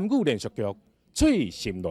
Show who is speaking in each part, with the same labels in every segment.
Speaker 1: 語連續劇《翠心戀》。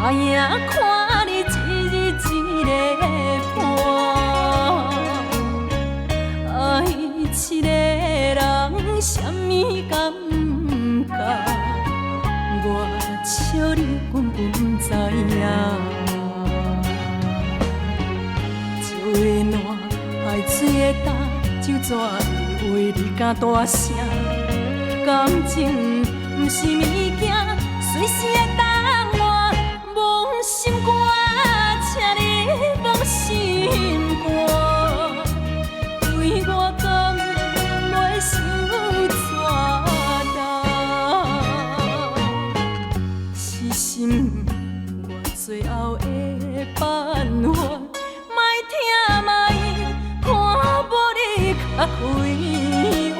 Speaker 2: 看你一日一个伴，愛一個人啥物感覺？我笑你根本不知影。石的烂，海水的焦，酒泉的話你敢大聲？感情毋是物件，隨時會當換。摸心肝，請你摸心肝，對我敢袂傷逝重？是心我最後的辦法，莫疼莫看無你較快活。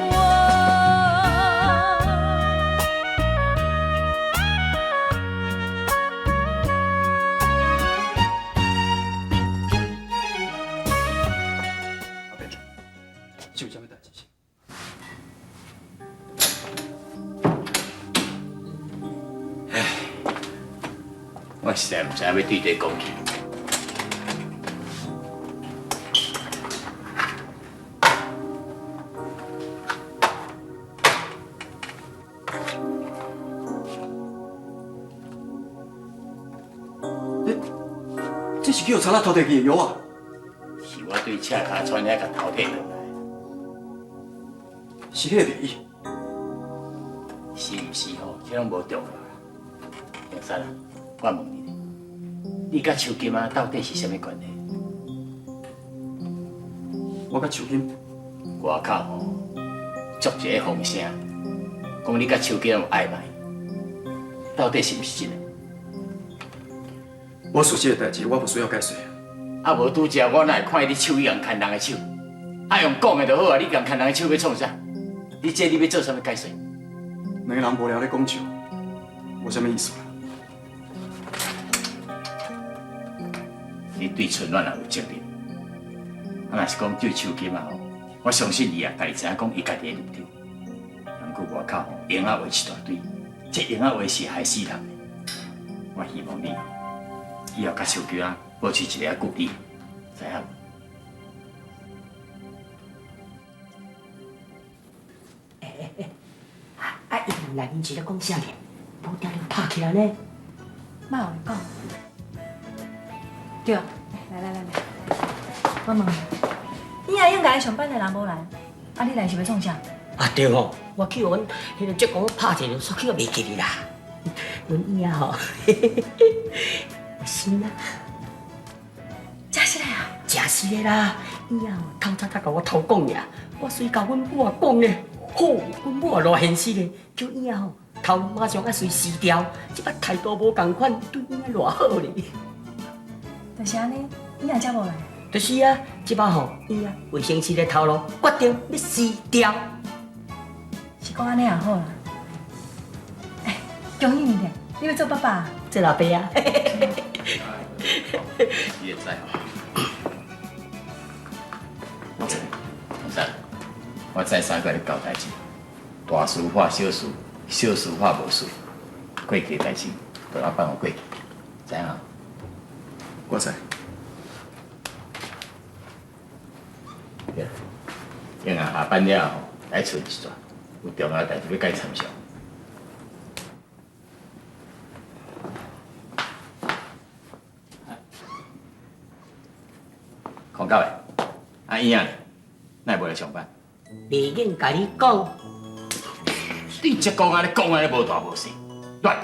Speaker 3: 是有啥物代志？
Speaker 4: 唉，我實在毋知影欲對佗講起。
Speaker 3: 欸，這是去予賊仔偷提去的藥啊！
Speaker 4: 是我對赤跤川遐共偷提轉來。
Speaker 3: 是彼個便宜？
Speaker 4: 是毋是吼？這攏無重要啦。楊三啊，我問你，你佮秋金仔到底是啥物關係？
Speaker 3: 我佮秋金？
Speaker 4: 外口吼，足一个風聲，講你佮秋金有曖昧，到底是毋是真的？
Speaker 3: 我事實的代誌，我無需要解釋。
Speaker 4: 啊，無拄才我哪會看見你手去共牽人的手？啊，用講的就好啊，你共牽人的手欲創啥？你這你欲做啥物解釋？
Speaker 3: 兩个人無聊咧講笑，無啥物意思啦。
Speaker 4: 你對春暖也有責任，啊，若是講對秋金啊吼，我相信伊也家己知影講伊家己的立場。毋過外口吼，閒仔話一大堆，這閒仔話是害死人的。我希望你以後佮秋金仔保持一个距離，知影無？
Speaker 5: 啊！伊內面是咧講啥呢？無定定拍起來呢？
Speaker 6: 莫有講。對，來來來來，我問你，你也應該上班的人無來，啊你來是欲創啥？
Speaker 5: 啊對吼，我去予阮彼个職工拍一下，煞去予袂記得啦。阮伊仔吼，有心啊！
Speaker 6: 真實的啊？
Speaker 5: 真實的啦！伊仔吼透早才共我偷講爾，我隨共阮母仔講咧，好，阮母仔偌現實的，叫伊仔吼頭馬上愛隨辭掉，這擺態度無仝款，對伊仔偌好咧。
Speaker 6: 就是按呢，伊仔才無來。
Speaker 5: 就是啊，這擺吼伊仔衛生室的頭路決定欲辭掉。
Speaker 6: 是講按呢也好啦。欸，恭喜你咧，你欲做爸爸？
Speaker 5: 做老爸啊！
Speaker 4: 你會知吼？
Speaker 3: 我知。
Speaker 4: 黃生，我再三共你交代一下，大事化小事，小事化無事，過去的代誌，就來放予過去，知影無？
Speaker 3: 我知。
Speaker 4: 對，英仔下班了後，來厝一轉，有重要代誌欲共伊參詳。空狗的，啊英仔咧，哪會無來上班？
Speaker 5: 袂用共你講。
Speaker 4: 你這講按呢講按呢無大無細，亂來！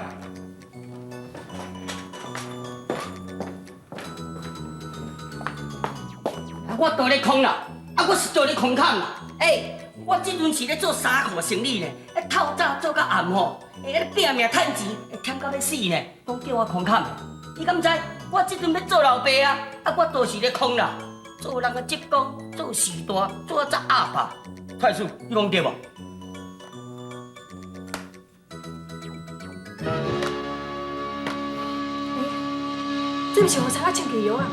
Speaker 5: 啊，我倒咧空啦，啊，我是倒咧空空啦。欸，我這陣是咧做衫褲生意呢，透早做到暗吼，咧拼命趁錢，忝到欲死呢。講叫我空坎，你敢知？我這陣欲做老爸啊，啊我都是咧空啦，做人的職工，做序大，做啊遮鴨霸。蔡叔，你講對無？
Speaker 6: 這毋是予賊仔穿起藥啊？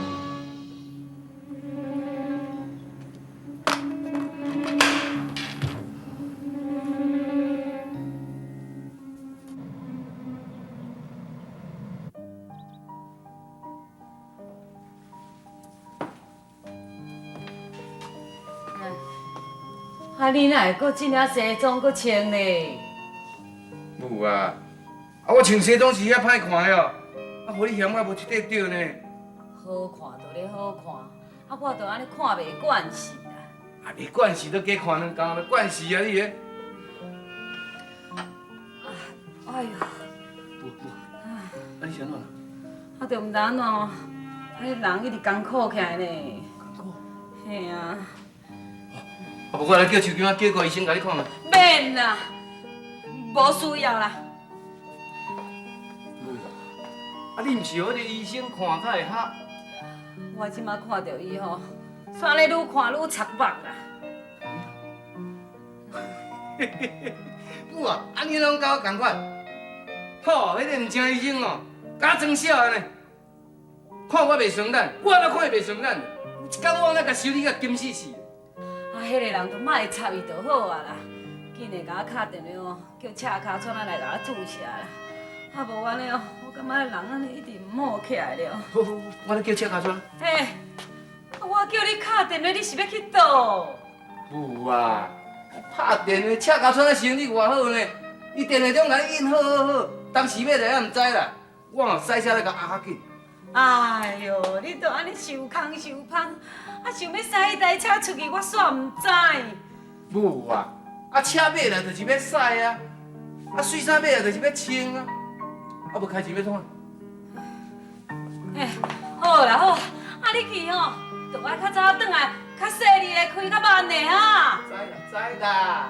Speaker 7: 啊！你哪會閣這領西裝閣穿咧？
Speaker 8: 母啊！啊，我穿西裝是遐歹看的哦，啊，予你嫌我無一塊對呢。
Speaker 7: 好看就咧好看，啊，我就按呢看袂慣勢啦。
Speaker 8: 啊，袂慣勢都加看兩工，就慣勢啊你个。
Speaker 7: 哎呦！
Speaker 8: 母母，啊你是按怎？
Speaker 7: 啊，就毋知按怎哦，彼人一直艱苦起來呢。
Speaker 8: 艱苦？
Speaker 7: 嘿啊。
Speaker 8: 啊，無我來叫手機仔，叫個醫生共你看覓。
Speaker 7: 免啦，無需要啦。
Speaker 8: 啊，你毋是予彼個醫生看較會較？
Speaker 7: 我這馬看著伊吼，煞咧愈看愈插目啦。
Speaker 8: 母啊，按呢攏佮我仝款。吼，彼個毋正醫生哦，敢裝痟的呢。看我袂順眼，我哪看伊袂順眼？有一工我若共修理甲金死死。
Speaker 7: 啊，彼個人就莫插伊就好啊啦，緊會共我敲電話哦，叫赤跤川仔來共我注射啦。啊，無按呢哦，我感覺人按呢一直毋好起來了。
Speaker 8: 好好好，我來叫赤跤川。
Speaker 7: 嘿，我叫你敲電話，你是欲去佗？
Speaker 8: 母啊，拍電話赤跤川仔生理偌好呢，伊電話中共你應好好好，當時欲來也毋知啦。我嘛駛車來共壓較緊。
Speaker 7: 哎喲，你都按呢想空想芳，啊想欲駛彼台車出去，我煞毋知。
Speaker 8: 母啊，啊車買來就是欲駛啊，啊媠衫買來就是欲穿啊，啊無開錢欲創啥？
Speaker 7: 欸，好啦好，啊你去吼，就愛較早轉來，較細膩的，開較慢的哈。
Speaker 8: 知啦知啦。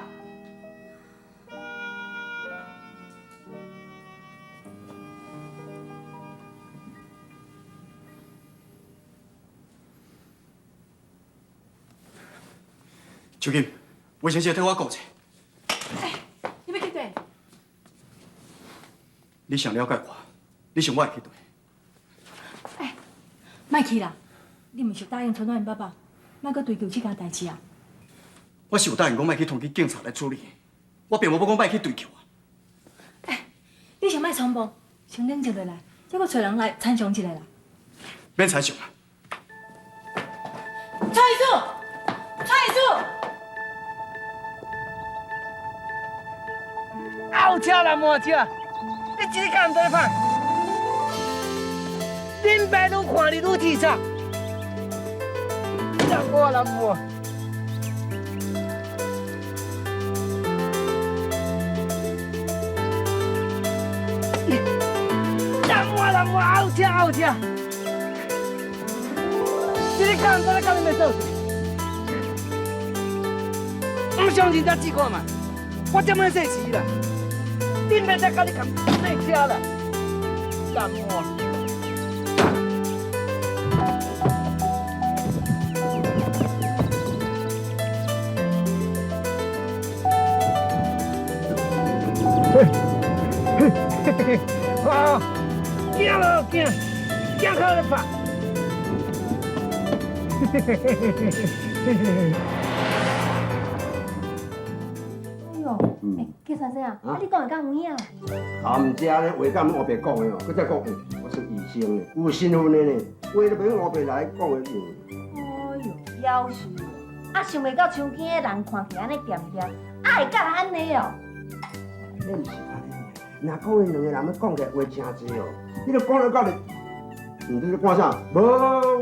Speaker 3: 秋金，衛生紙替我顧者。
Speaker 6: 欸，你欲去佗？
Speaker 3: 你上了解我，你想我會去佗？
Speaker 6: 欸，莫去啦！你毋是答應春暖𪜶爸爸，莫閣追究這件代誌啊？
Speaker 3: 我是有答應講莫去通知警察來處理，我並無欲講莫去追究啊。
Speaker 6: 欸，你先莫衝動，先冷靜落來，再閣揣人來參詳一下啦。
Speaker 3: 免參詳啦。
Speaker 7: 蔡醫師，蔡醫師。
Speaker 8: 後車啦，末車，你這个敢毋知咧拍？恁爸愈看你愈鐵齒，人我人我。人我人我後車後車，這个敢毋知咧甲你袂做？毋相信才試看覓，我這麼細時啦。恁爸才共你共洗車啦，难我。嘿，嘿嘿嘿，哇！惊咯惊，惊靠咧拍。嘿嘿嘿嘿嘿嘿嘿。
Speaker 6: 哎呦，欸，纪先生啊，啊你讲的敢有影？
Speaker 9: 啊，毋知咧，話敢烏白講的哦，閣再講，欸，我是醫生呢，有身份的呢，話都袂用烏白來講的。
Speaker 10: 哎喲，夭壽，啊想袂到像今的人看起來按呢恬恬，啊會甲按呢哦。
Speaker 9: 恁毋是按呢，若講𪜶兩個人欲講起來話誠濟哦，你著講了到咧，你咧看啥？無，我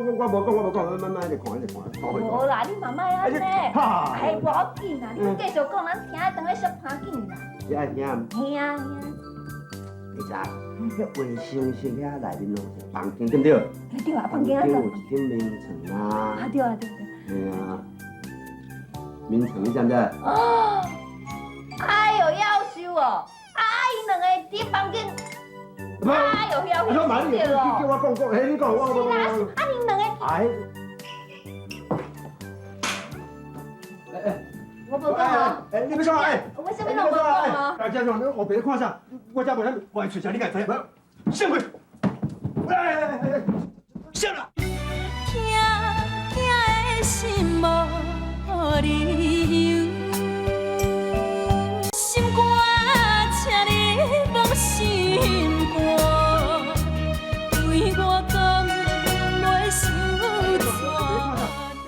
Speaker 9: 無講，我無講，慢慢一直看，一直看，看
Speaker 10: 無啦，你嘛莫按呢，哎，無要緊啦，你閣繼續講，咱聽得當咧小盤緊啦。
Speaker 9: 你愛聽毋？
Speaker 10: 嘿啊嘿啊。
Speaker 9: 你知？彼衛生室遐內面哦，房間對毋對？
Speaker 10: 對啊，房間
Speaker 9: 有一張眠床啊。
Speaker 10: 啊對啊對對。
Speaker 9: 嘿啊。眠床，你知毋知？
Speaker 10: 哦，哎呦，夭壽哦！啊，𪜶兩個佇房間，哎呦，夭壽
Speaker 9: 你叫我講講，嘿，你講我我我。
Speaker 10: 是啦，啊，恁兩個。
Speaker 9: 哎。
Speaker 10: 我無講哦。
Speaker 9: 哎，你欲創啥？哎，
Speaker 10: 我啥物攏無講哦。
Speaker 9: 哎，這樣，你後邊看啥？我這無啥物，我來揣啥，你家知無？啥貨？哎哎哎，啥啦？
Speaker 2: 疼疼的心無理由，心肝，請你放心肝，對我講袂傷怎？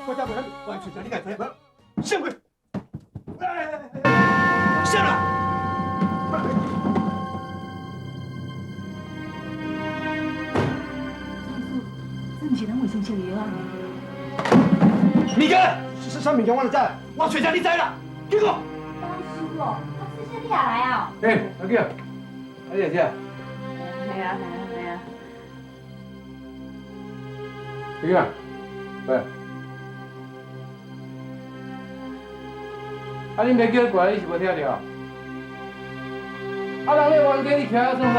Speaker 9: 我這無啥物，我來揣啥，你家知無？啥貨？啥啦？
Speaker 6: 這毋是咱衛生室的藥啊！
Speaker 9: 物件，啥物件我就知，我揣啥你知啦。結果。
Speaker 10: 夭壽哦，啊，這啥你也來啊？
Speaker 8: 欸，阿嬌，啊你來這？
Speaker 7: 係啊係啊係啊。
Speaker 8: 阿嬌，來。啊！恁爸叫你過來，你是無聽著？啊！人咧冤家，你徛遐創啥？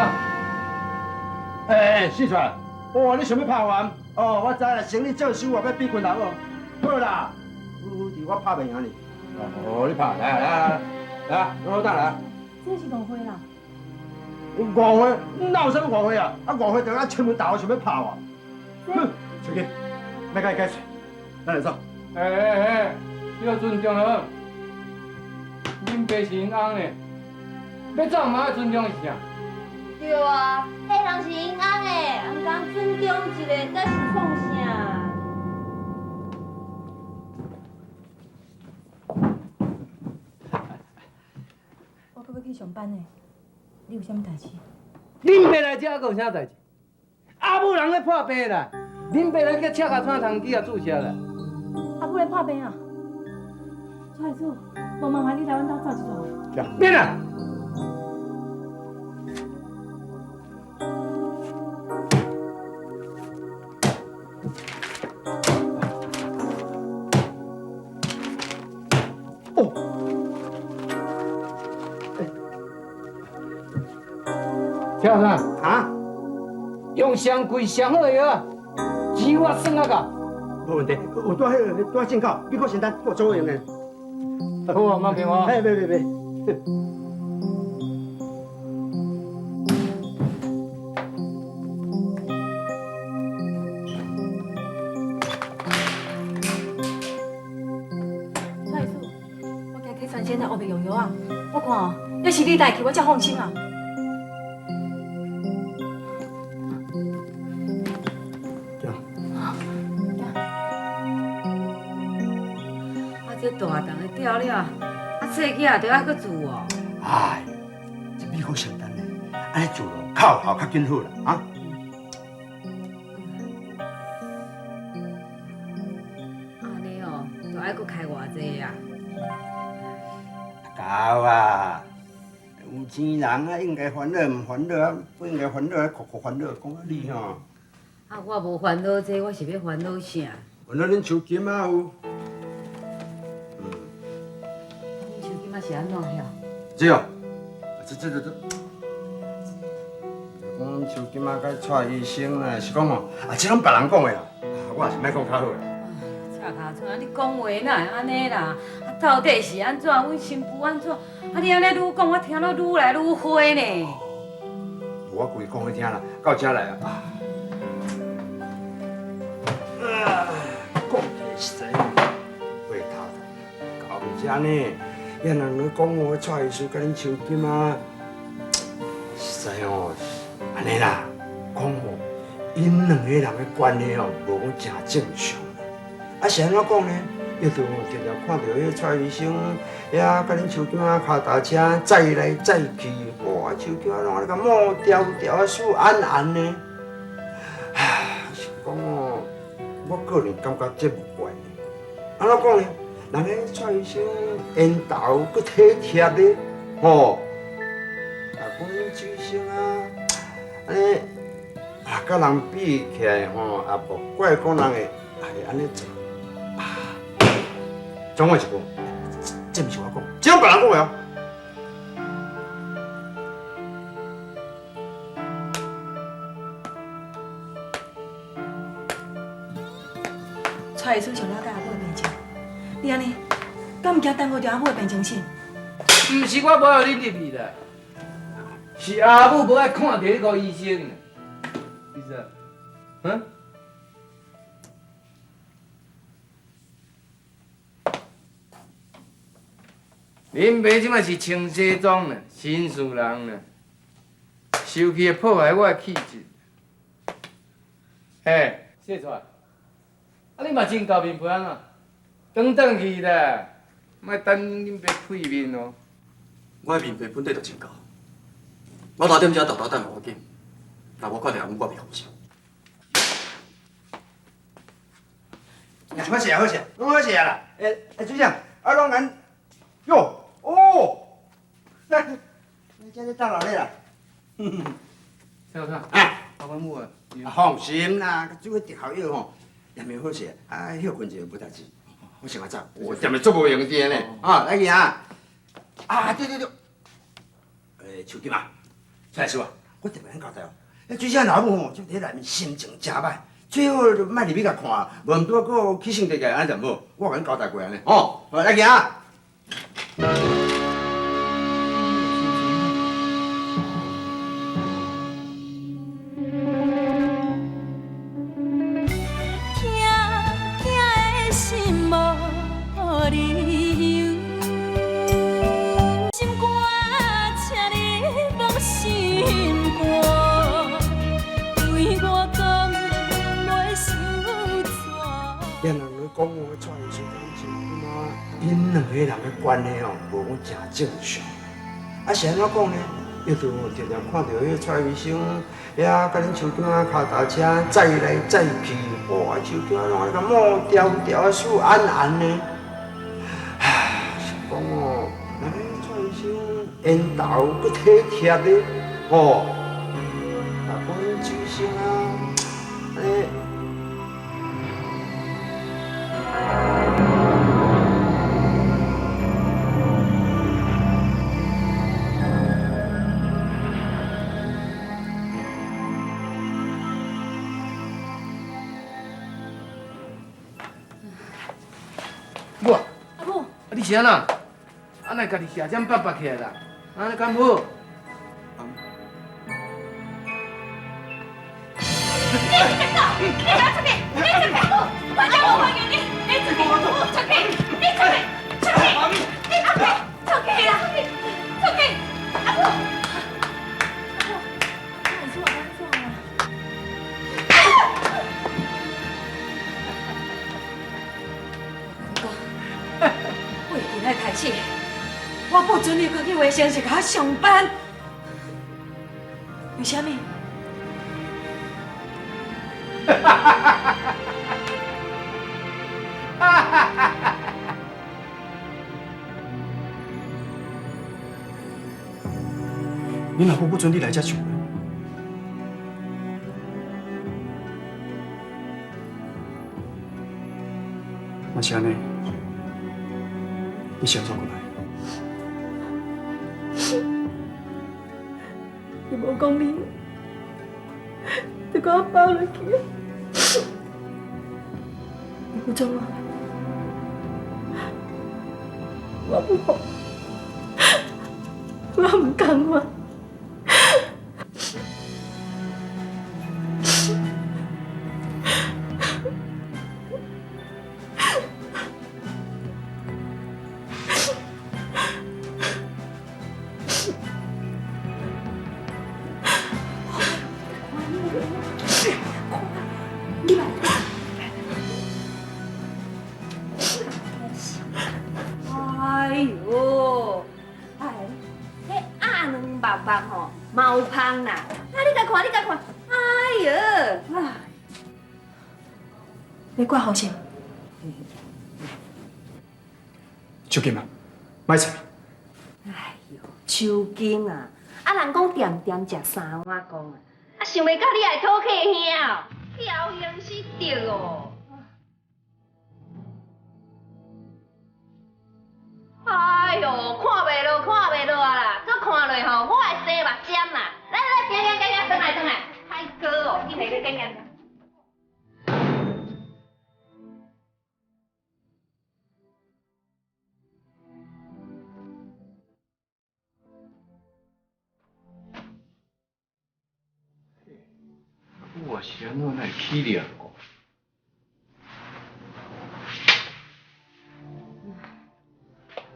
Speaker 9: 欸欸，四川，哦，你想欲拍我？哦，我知啦，生意做输，我欲比拳頭哦。好啦，我拍袂贏你。哦，你拍，來啊來啊來啊，老大來。
Speaker 6: 這是誤會啦。
Speaker 9: 誤會？哪有啥物誤會啊？啊，誤會就啊，前門大學想欲拍我。哼，秋金，莫共伊解釋，咱來走。
Speaker 8: 欸欸欸，你要尊重好。恁爸是𪜶翁呢，欲走嘛愛尊重是啥？
Speaker 10: 對啊，彼人是𪜶翁的，毋通尊重一下，這是創啥？
Speaker 6: 我閣欲去上班呢，你有啥物代誌？
Speaker 8: 恁爸來遮閣有啥代誌？阿母人咧破病啦，恁爸來叫赤跤川通去共注射啦。
Speaker 6: 阿母咧破病啊？蔡主，無麻煩你來阮兜走一轉。
Speaker 8: 免啦。
Speaker 9: 哦。
Speaker 8: 听啥？
Speaker 9: 啊？
Speaker 8: 用上贵上好的藥啊，錢我算啊到。
Speaker 9: 無問題，有拄彼个拄進口，美國仙丹，我做用的。
Speaker 8: 好啊，莫騙我。
Speaker 9: 哎，別別別。
Speaker 6: 蔡医師，我驚去傳先生烏白用藥啊！我看哦，抑是你帶去，我才放心啊。
Speaker 7: 這大筒的掉了，啊，細囝就愛閣做哦。
Speaker 9: 哎，這美國仙丹呢，按呢做咯，較有效，較緊好啦，啊。
Speaker 7: 按呢哦，就愛閣開偌濟啊？
Speaker 9: 夠啊！有錢人啊，應該煩惱，毋煩惱啊，不應該煩惱啊，苦苦煩惱，講啊你吼。
Speaker 7: 啊，我無煩惱這，我是欲煩惱啥？
Speaker 9: 煩惱恁秋金啊有。
Speaker 7: 是按怎晓？
Speaker 9: 這哦，這，講秋金仔佮蔡醫生啦，是講吼，啊，這攏別人講的啦，我也是莫講較好啦。
Speaker 7: 赤跤川，你講話哪會按呢啦？啊，到底是按怎？阮新婦按怎？啊，你按呢愈講，我聽落愈來愈花呢。
Speaker 9: 無，我規講予你聽啦，到遮來啊。啊，講起來實在話頭頭，到遮呢。遐人咧講我蔡醫師佮恁秋金啊，實在哦，按呢啦，講吼，𪜶兩個人的關係哦，無講誠正常啦。啊，是按怎講呢？伊就吼，常常看著彼蔡醫生遐佮恁秋金仔跤踏車載來載去，哇，秋金仔攏按呢共毛條條啊，輸按按的。唉，是講哦，我個人感覺這無怪。按怎講呢？人彼蔡醫生緣投閣體貼咧，吼！啊，講恁秋醫生啊，按呢啊，佮人比起來吼，也無怪講人會會按呢做。啊，總歸一句，這毋是我講，這攏別人講的哦。
Speaker 6: 蔡醫師上了解阿母的病情，你按呢，敢毋驚耽誤著阿母的病情先？
Speaker 8: 毋是我無愛予恁入去啦，是阿母無愛看著彼個醫生。你知？嗯？恁爸這擺是穿西裝啦，紳士人啦，生氣會破壞我的氣質。嘿，謝出來，啊你嘛真厚面皮按怎？轉轉去啦，莫等恁爸屁面哦。
Speaker 3: 我的面皮本底就真厚，我頭點遮沓沓等無要緊，若無看著阿母，我袂放心。
Speaker 9: 好勢啊，好勢，攏好勢啊啦！欸欸，主任，啊攏咱，喲，哦，你這咧鬥鬧咧啦？
Speaker 8: 蔡小
Speaker 9: 啊，
Speaker 8: 老闆母啊，
Speaker 9: 放心啦，煮个特效藥吼，也袂好勢，啊，歇睏一下無代誌。我先來走，我踮咧足無閒的呢。啊，來去啊！啊，對對對，欸，秋金啊，蔡師傅，我特別想交代哦，迄水生老母吼，這佇內面心情誠歹。最好就莫入去共看，無毋拄閣起性地個，按呢就無。我共恁交代過按呢，吼，好，來去啊。𪜶兩個人的關係哦，無講誠正常。啊，是按怎講呢？伊就常常看著彼個蔡醫生，遐佮恁秋娟仔跤踏車載來載去，哇！秋娟攏按呢毛條條啊，欶按按的。唉，是講哦，那個蔡醫生緣投閣體貼的，吼，若講恁醫生啊，按呢。
Speaker 8: 母，
Speaker 6: 阿母，
Speaker 8: 啊你是按怎？啊哪家己下针拔拔起来啦？按呢敢好？
Speaker 10: 你出去！你出去！你出去！我才无欢迎你！你出去！出去！你出去！出去！你出去！出去啦！出去！阿母，
Speaker 6: 阿母，你出来安怎啦？
Speaker 7: 为今仔开始，我不准你阁去卫生室共我上班。
Speaker 6: 为啥物？
Speaker 3: 恁老母不准你來遮上班，若是按呢，你是按怎過來？
Speaker 2: 伊無講理由，就共我放落去。你不准我，我不服，我毋甘願。
Speaker 10: 哎呦，哎，彼鸭卵肉肉吼，嘛有芳啦。啊，你共看，你共看，哎呦，啊！
Speaker 6: 你挂号线。
Speaker 3: 秋金啊，莫揣。
Speaker 10: 哎呦，秋金啊，啊人講恬恬食三碗公啊，啊想袂到你會討客兄哦，僥倖失德哦。哎哟，看袂落，看袂落啊啦！阁看落吼，我會生目針啦！來來，行行行行，轉來轉來，歹哥哦，緊來去檢驗。
Speaker 8: 我是按怎会起了？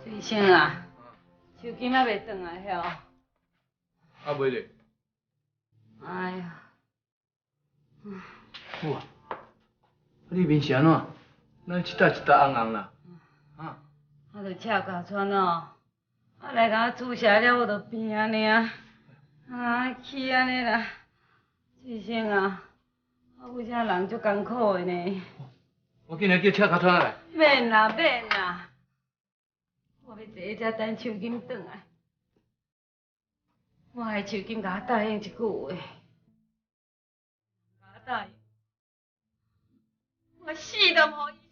Speaker 7: 水星啊，手金还袂转来晓？
Speaker 8: 啊，袂咧。
Speaker 7: 哎呀，
Speaker 8: 母啊，你面是按怎？哪一搭一搭红红啦？
Speaker 7: 啊？我著赤尻川哦，啊来共我注射了，我就变按呢啊，啊起按呢啦。水星啊，啊有啥人足艰苦的呢？
Speaker 8: 我紧来叫赤尻川来。
Speaker 7: 免啦免啦，我欲坐遮等手金转来。我爱手金共我答应一句话，共我答应，我死都无伊。